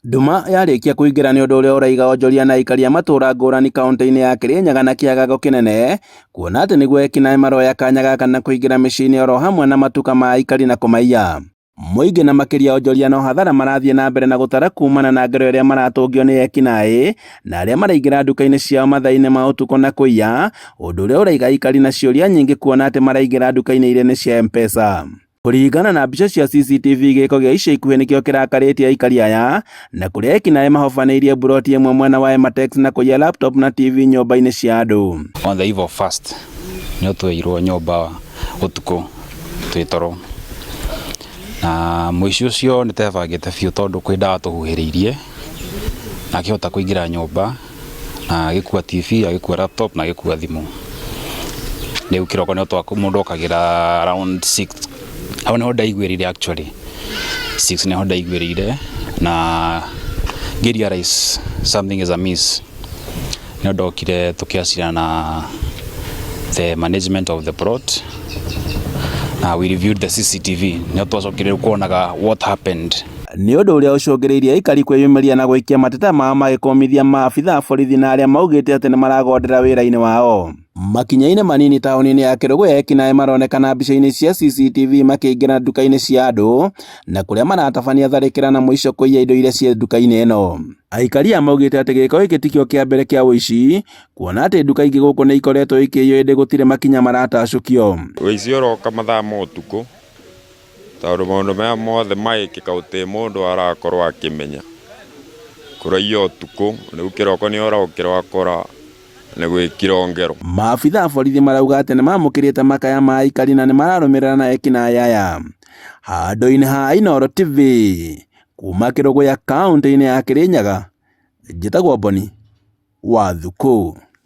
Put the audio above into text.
Nduma yarĩkia kũingĩra nĩ ũndũ ũrĩa ũraiga onjoria na aikari a matũũra ngũrani kaũntĩ-inĩ ya Kĩrĩnyaga na kĩagago kĩnene, kuona atĩ nĩguo ekinaĩ maroya kanya gaka na kũingĩra mĩciĩ-inĩ oro hamwe na matuka ma aikari na kũmaiya. Mũingĩ na makĩria onjoria no hathara marathiĩ na mbere na gũtara kumana na ngero ĩrĩa maratũngio nĩ ekinaĩ na arĩa maraingĩra nduka-inĩ ciao mathaa-inĩ ma ũtukũ na kũiya, ũndũ ũrĩa ũraiga aikari na ciũria nyingĩ kuona atĩ maraingĩra nduka-inĩ iria nĩ cia M-Pesa. Kũringana na mbica cia CCTV gĩko gĩa ica ikuhĩ nĩkĩo kĩrakarĩtie aikari aya na kũrĩa ekinaĩ mahobanĩirie mburoti ĩmwe mwena wa Ematex na kũiya laptop na TV nyũmba-inĩ cia andũ. On the eve of first nĩ tweirwo nyũmba ũtukũ twĩ toro na mũici ũcio nĩ tebangĩte biũ tondũ kwĩ ndawa tũhuhĩrĩirie na akĩhota kũingĩra nyũmba na agĩkua TV, agĩkua laptop na agĩkua thimũ. Rĩu kĩroko nĩ mũndũ okagĩra around 6 hau nĩho ndaiguĩrĩire actually 6 nĩho ndaiguĩrĩire na ngĩ realize something is amiss. Nĩho ndokire tũkĩacirana na the management of the plot na we reviewed the CCTV nĩho twacokire rĩu kuonaga what happened. Nĩ ũndũ ũrĩa ũcũngĩrĩirie aikari kwĩyumĩria na gũikia mateta mao magĩkũmithia maabitha a borithi na arĩa maugĩte atĩ nĩmaragondera wĩra-inĩ wao. Makinya-inĩ manini taũni-inĩ ya Kĩrũgũya ekinaĩ maronekana mbica-inĩ cia CCTV makĩingĩra nduka-inĩ cia andũ na kũrĩa maratabania tharĩkĩra na mũico kũiya indo iria ciĩ nduka-inĩ ĩno. Aikari aya maugĩte atĩ gĩko gĩkĩ tikĩo kĩa mbere kĩa ũici kuona atĩ nduka ingĩ gũkũ nĩ ikoretwo ikĩiywo ĩndĩ gũtirĩ makinya maratacũkio. Ũici ũroka mathaa ma ũtukũ tondũ maũndũ maya mothe magĩkĩka gũtirĩ mũndũ arakorwo akĩmenya. Kũraiya ũtukũ, rĩu kĩroko nĩ ũrokĩra ũgakora nĩ gwĩkirwo ngero. Maabitha a borithi marauga atĩ nĩ mamũkĩrĩte makaya ma aikari na nĩ mararũmĩrĩra na ekinaĩ aya. Handũ-inĩ ha Inooro TV, kuma Kĩrũgũya kaũntĩ-inĩ ya Kĩrĩnyaga, njĩtagwo Boni wa Thukũ.